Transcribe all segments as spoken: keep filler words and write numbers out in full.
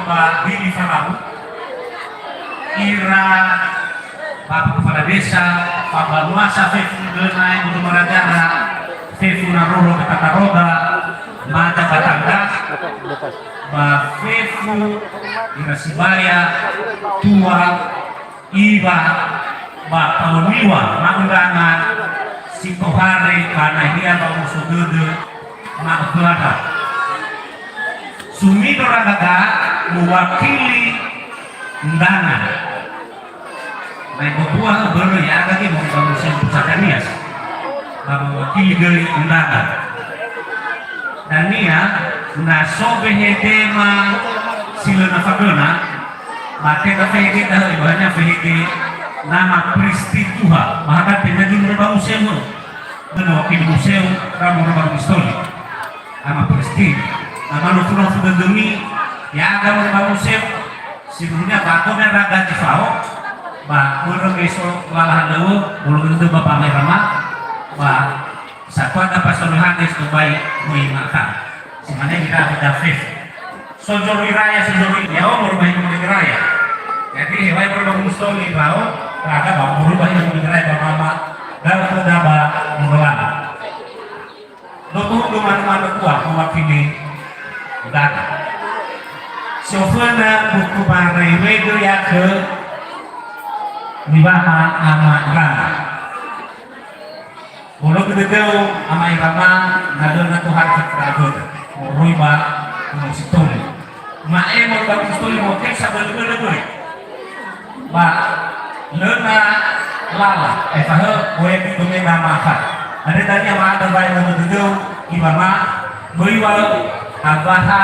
Ba Bili Farau, ira Bapak Kepala Desa, Pak Banuasa fefu Gönai, Guru Maragara, fefu Naroro Ketataroga, Mada Batangga, ba fefu ira Sibaya, tua, Iwa ba Paoniwa ma'undangan si tohare ba nahia ba omuso dödö ma'ökhöra. Sumido ragaga mewakili undangan. Mai gotua börö ya'aga ge mau ba museum pusatania. Ba mewakili göi undangan. Dania, na so wehedema si lö na fagöna, Ba tenga fehege da'ö, ibahannya fehege nama Pristin Tuha. Ba hakan tenga gini ba museum. Guna wakil museum, kamu rumah mistoli. Nama Pristin. Nama nofu-nofu dödömi, ya, kamu rumah museum. Sebelumnya, ba ato me raga zi fao. Ba, börö me so lala halöŵö, bolo dödö ba pamaerama. Ba, satu ada Pastor Yohanes, tobai, mui maka. Simane ira dafe. Sojoroi raya, sojoroi ya'o, moroi ba hinö moroi raya. Jadi, hewan moroi ba mustoli rao, raga ba moroi ba hinö moroi raya ba mama, dan sudah ba mengolana. Dotuhu do manu-manu kuah mewakili undangan. Sioföna buku baraiwege ya'akhö nibaha ama irana. Bolo dödöu, ama irama, na lö na tohare fa'agoda. Moroi ba Gunung Sitoli. Ma'e moroi ba Gunung Sitoli, moteu sabölö-bölö göi. Ba lö na lala, efahö, boya gidome na maha. Ada dania ma'ada bae na dödöu, imama, böi wa, abaha,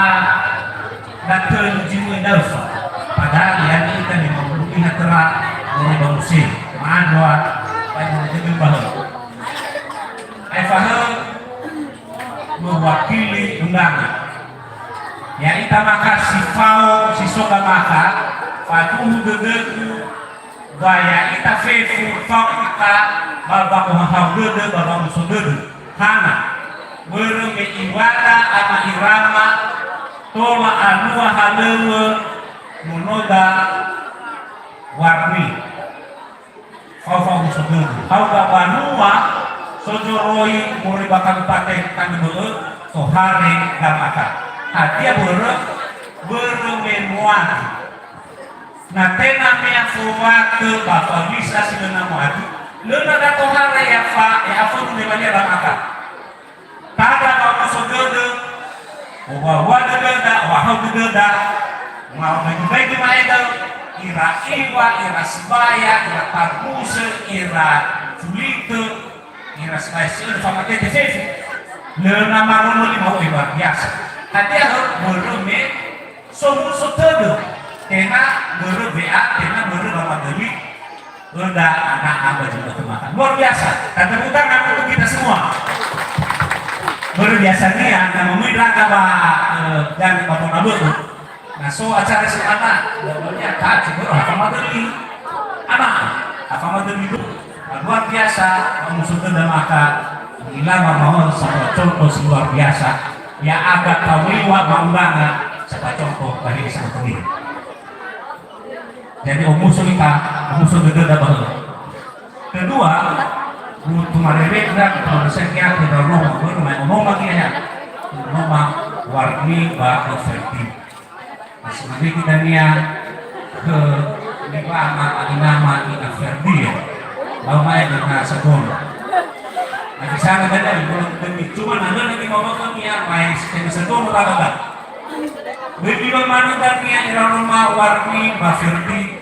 Datölö zi möi daöfa. Padahal ya'ami ita lima puluh lima töra moroi ba museum. Ma'andrö wa, ba moroi dödö bahö. Aefa hö mewakili undangan. Ya'ita maka si fao si so ba maka, faduhu dödögu, Wa ya'ita fefu fao ita ba wa'ohahau dödö ba wa'omuso dödö. Hana? Börö me iŵa'ö ama irama tola alua halöŵö monoda warmi. Fao fa'omuso dödö. Fao ba banua sojoroi moroi ba kabupaten tanö bö'ö tohare gamaka. Hadia börö? Börö me moadu. Na tenga mea fowatö ba fawisa si lö na moadu, lö na da tohare ya fa-, ya afönu me balia ba mata. Tada ba muso dödö, owawa dödöda, owahau dödöda, ma-, maigi-maigi ma'edö, ira iŵa, ira sibaya, ira tabusö, ira fulitö, ira sibaya si lö famatete fefu. Lö na marono lima o'e luar biasa. Hadia hö, börö me Somuso tödö, tenga börö we'a, tenga börö wamadöli, öda ana amba jumlah kemakan. Luar biasa. Dan tepuk tangan untuk kita semua. Luar biasa nia, na möi ndra'aga ba, eh, dan ba bona bö'ö. Na so acara si ana, pokoknya tak cuma apa madöli. Ana, apa madöli itu? Luar biasa, musuh tenda maka ilama mau sama contoh si luar biasa. Ya'aga tawiwa ma'undangan, sabaconto lahiri sama tawiwa. Jadi, omuso ita, omuso dödöda bahö. Kedua, untuk marerek dan kepada sekian tidak mau, mau, mau, mau, mau, mau, mau, mau, warni ba Ferdi. Simane kita nia ke lima ama ina ma ina Ferdi ya. Lau mai na sagono. Na di sana kan ada belum demi cuma na ada lagi mama kami ya mai sekian sagono tak ada. Beli lima mana kan nia ira rumah warni ba Ferdi.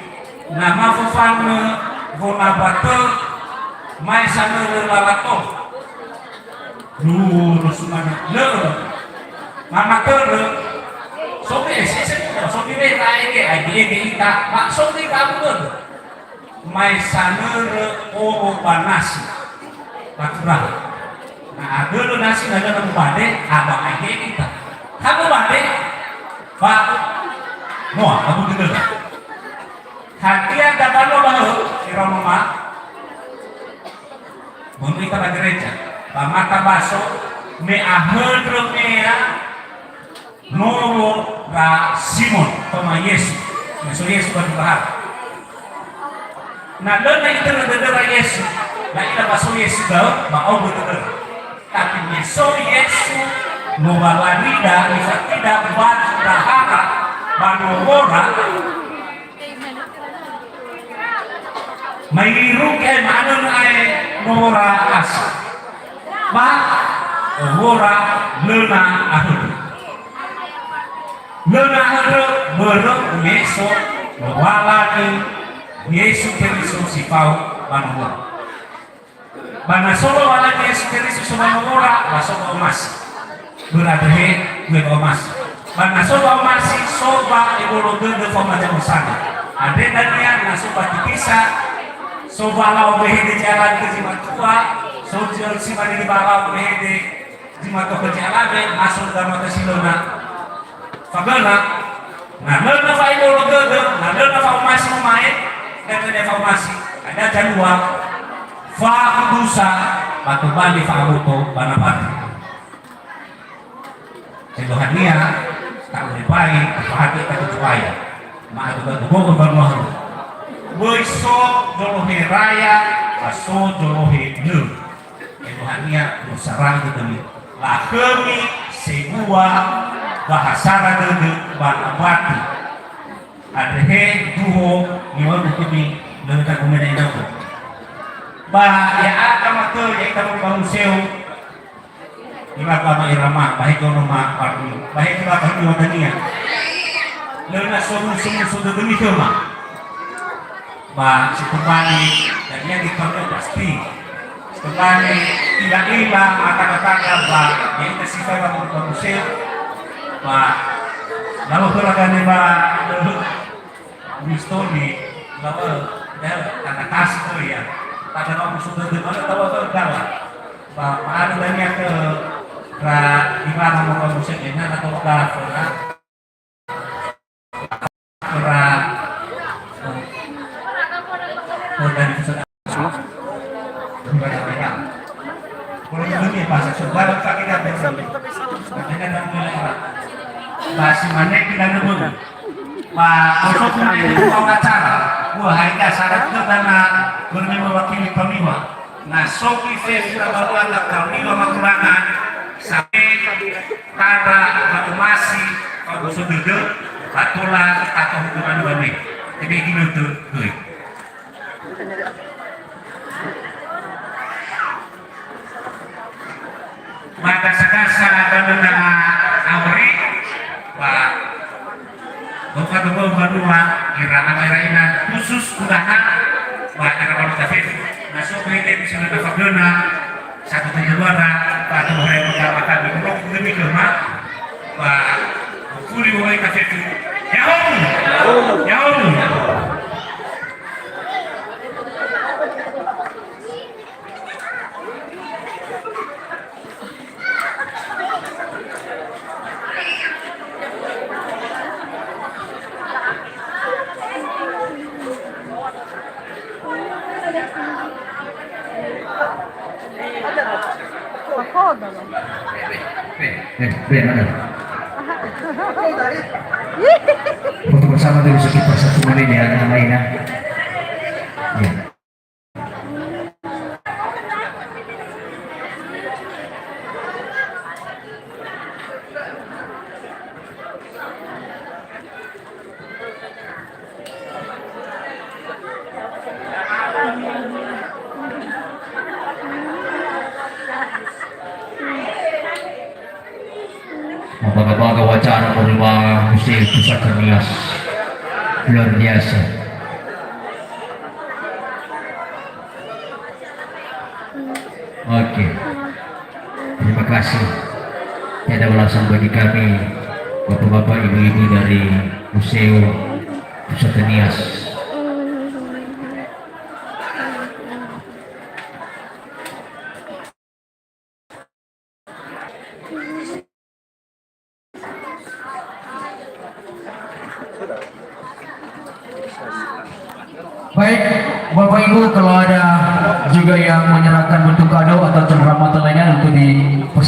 Nama fofane fona bate mai sana lalato. Lurus mana? Lö. Mama tödö. Sobi, si, si, sobi we, aege, aege, aege ita. Ma, sobi kamu tödö. Mai sanörö owo ba nasi. Batura. Na adölö nasi na lö na mubade, aba aege ita. Kamu bade, ba, moa, kamu tödö. Hadia dabalo ba hö, ira mama. Mönö ita ba gereja, ba mata baso, me ahöndrö mea, Nowo ra Simon, toma Yesu. Me so Yesu ba Gurahara. Na lö na itörö dödöra Yesu, la'ila ba so Yesu da'ö, ba aombö dödöra. Tapi me so Yesu, Lowalanida, ifatida ba Gurahara, ba nowora, Mai irugi ae ma'anö ae nowora asi. Ba nowora lö na ahödö. Lö na ahödö börö me so Lowalangi Yesu Keriso si fao ba nowora. Ba na so Lowalangi Yesu Keriso so ba nowora, ba so ba omasi. Börö andrö he, due ba omasi. Ba na so ba omasi, so ba ebolo dödö faoma za'osana. Andre dania na so ba tipisa, so ba lao behede zi alawe khö zi matua, so zi, si manö ba lao behede zi matua khö zi alawe, ma so dama tö si lö na fagöna, na lö na fa'ebolo dödö, na lö na fa'omasi mamae, na lö na fa'omasi, ada zalua, fa'udusa, ba tobali fa'aboto ba nabati. Edohania, ta'urebai, tafahaga ita ketuaya. Ma'aduga-dugo'ö mbanua hörö. Böi so zolohe raya, ba so zolohe lö. Edohania, musarangö dömi. Lakhömi sebua bahasara dödö ba nabati. Andrö he duho niwa'ö khömi lö tagu mena inagu. Ba ya'aga matö ya'ita ba museu, Ibaga ma'erama, ba he gono ma, ba he ibaga niwa dania. Lö na so muso-muso dödömi khöma. Ba si tobali, dania di khöma pasti. Si tobali, ila-ila, mataga-taga, ba, ya ita si fai ba, ba museu. Ba, lalu khöra gane ba, Mistoni, lawa, ya, kata kasi to ya. Pada waktu sudah di mana tahu apa dalam. Ba, ba, ada banyak ke, ra, di mana mau kamu sebenarnya atau ke, ra, ra, ke dari pusat. Semua. Kalau itu nih, bahasa Sunda, Pak, kita bersama. Makanya, ba si mane kita nöbögö. Ba, untuk mengenai acara, wah, haida syarat ke dana bermimba wakili pemiwa. Na so gö fefu na bawa na pemiwa makurana, sampai tanda ba omasi, ba boso dödö, ba tola atau hukuman bane. Jadi, gini tuh, tuh. Ba gasa-gasa danöna awöri, ba doka-doka banua ira ama ira ina khusus udaha, ba ira balu tafefu. Na so bede bisa na fagöna, satu tujuan, ba tu hari pertama kami, untuk demi kema, ba fuli wai tafefu. Ya, Om! Ya, Om! Eh, eh, eh, mana? Foto bersama dulu sekitar satu menit ya, yang lain ya. Ya. Membaga-baga wacana moroi ba Museu Pusaka Nias. Luar biasa. Oke. Terima kasih. Tiada balasan bagi kami, bapak-bapak, ibu-ibu dari Museu Pusaka Nias. Baik, Bapak Ibu, kalau ada juga yang menyerahkan bentuk kado atau cenderamata lainnya untuk di